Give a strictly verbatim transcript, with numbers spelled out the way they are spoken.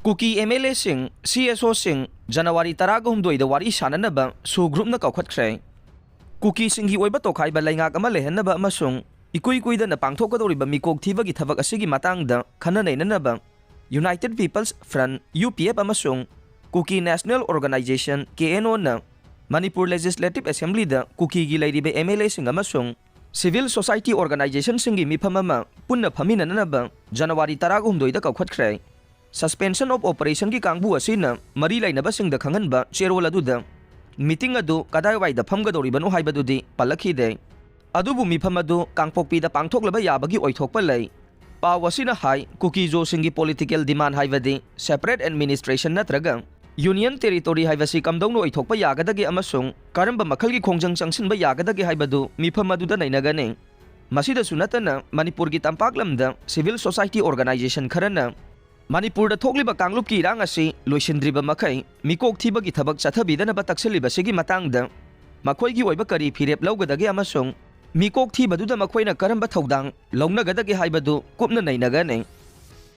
ꯀꯨꯀꯤ M L ꯑꯦꯁꯤꯡ, C S ꯑꯣꯁꯤꯡ January ꯇꯔꯥꯒ ꯍꯨꯝꯗꯣꯏꯗ ꯋꯥꯔꯤ ꯁꯥꯅꯅꯕ ꯁꯨ ꯒ꯭ꯔꯨꯞꯅ ꯀꯧꯈꯠꯈ꯭ꯔꯦ꯫ ꯀꯨꯀꯤꯁꯤꯡꯒꯤ ꯑꯣꯏꯕ ꯇꯣꯈꯥꯏꯕ ꯂꯩꯉꯥꯛ ꯑꯃ ꯂꯩꯍꯟꯅꯕ ꯑꯃꯁꯨꯡ ꯏꯀꯨꯏ ꯀꯨꯏꯗꯅ ꯄꯥꯡꯊꯣꯛꯀꯗꯧꯔꯤꯕ ꯃꯤꯀꯣꯛ ꯊꯤꯕꯒꯤ ꯊꯕꯛ ꯑꯁꯤꯒꯤ ꯃꯇꯥꯡꯗ ꯈꯟꯅ ꯅꯩꯅꯅꯕ United People's Front, U P F, ꯑꯃꯁꯨꯡ Kuki National Organisation, K N ꯑꯣꯅ ꯃꯅꯤꯄꯨꯔ Legislative Assemblyꯗ ꯀꯨꯀꯤꯒꯤ ꯂꯩꯔꯤꯕ ꯑꯦꯝ ꯑꯦꯜ ꯑꯦꯁꯤꯡ ꯑꯃꯁꯨꯡ civil society organizationꯁꯤꯡꯒꯤ ꯃꯤꯐꯝ ꯑꯃ ꯄꯨꯟꯅ ꯐꯝꯃꯤꯟꯅꯅꯕ ꯖꯅꯋꯥꯔꯤ ꯇꯔꯥꯒ ꯍꯨꯝꯗꯣꯏꯗ ꯀꯧꯈꯠꯈ꯭ꯔꯦ꯫ Suspension of Operationꯒꯤ ꯀꯥꯡꯕꯨ ꯑꯁꯤꯅ ꯃꯔꯤ ꯂꯩꯅꯕꯁꯤꯡꯗ ꯈꯪꯍꯟꯕ ꯆꯦꯔꯣꯜ ꯑꯗꯨꯗ meeting ꯑꯗꯨ ꯀꯗꯥꯏꯋꯥꯏꯗ ꯐꯝꯒꯗꯧꯔꯤꯕꯅꯣ ꯍꯥꯏꯕꯗꯨꯗꯤ ꯄꯜꯂꯛꯈꯤꯗꯦ꯫ ꯑꯗꯨꯕꯨ ꯃꯤꯐꯝ ꯑꯗꯨ ꯀꯥꯡꯄꯣꯛꯄꯤꯗ ꯄꯥꯡꯊꯣꯛꯂꯕ ꯌꯥꯕꯒꯤ ꯑꯣꯏꯊꯣꯛꯄ ꯂꯩ꯫ ꯄꯥꯎ ꯑꯁꯤꯅ ꯍꯥꯏ, ꯀꯨꯀꯤꯖꯣꯁꯤꯡꯒꯤ political demand ꯍꯥꯏꯕꯗꯤ separate administration ꯅꯠꯇ꯭ꯔꯒ Union Territory ꯍꯥꯏꯕꯁꯤ ꯀꯝꯗꯧꯅ ꯑꯣꯏꯊꯣꯛꯄ ꯌꯥꯒꯗꯒꯦ ꯑꯃꯁꯨꯡ ꯀꯔꯝꯕ ꯃꯈꯜꯒꯤ ꯈꯣꯡꯖꯪ ꯆꯪꯁꯤꯟꯕ ꯌꯥꯒꯗꯒꯦ ꯍꯥꯏꯕꯗꯨ ꯃꯤꯐꯝ ꯑꯗꯨꯗ ꯅꯩꯅꯒꯅꯤ꯫ ꯃꯁꯤꯗꯁꯨ ꯅꯠꯇꯅ ꯃꯅꯤꯄꯨꯔꯒꯤ ꯇꯝꯄꯥꯛ ꯂꯝꯗ civil society organization ꯈꯔꯅ ꯃꯅꯤꯄꯨꯔꯗ ꯊꯣꯛꯂꯤꯕ ꯀꯥꯡꯂꯨꯞꯀꯤ ꯏꯔꯥꯡ ꯑꯁꯤ ꯂꯣꯏꯁꯤꯟꯗ꯭ꯔꯤꯕ ꯃꯈꯩ ꯃꯤꯀꯣꯛ ꯊꯤꯕꯒꯤ ꯊꯕꯛ ꯆꯠꯊꯕꯤꯗꯅꯕ ꯇꯛꯁꯤꯜꯂꯤꯕꯁꯤꯒꯤ ꯃꯇꯥꯡꯗ ꯃꯈꯣꯏꯒꯤ ꯑꯣꯏꯕ ꯀꯔꯤ ꯐꯤꯔꯦꯞ ꯂꯧꯒꯗꯒꯦ ꯑꯃꯁꯨꯡ ꯃꯤꯀꯣꯛ ꯊꯤꯕꯗꯨꯗ ꯃꯈꯣꯏꯅ ꯀꯔꯝꯕ ꯊꯧꯗꯥꯡ ꯂꯧꯅꯒꯗꯒꯦ ꯍꯥꯏꯕꯗꯨ ꯀꯨꯞꯅ ꯅꯩꯅꯒꯅꯤ꯫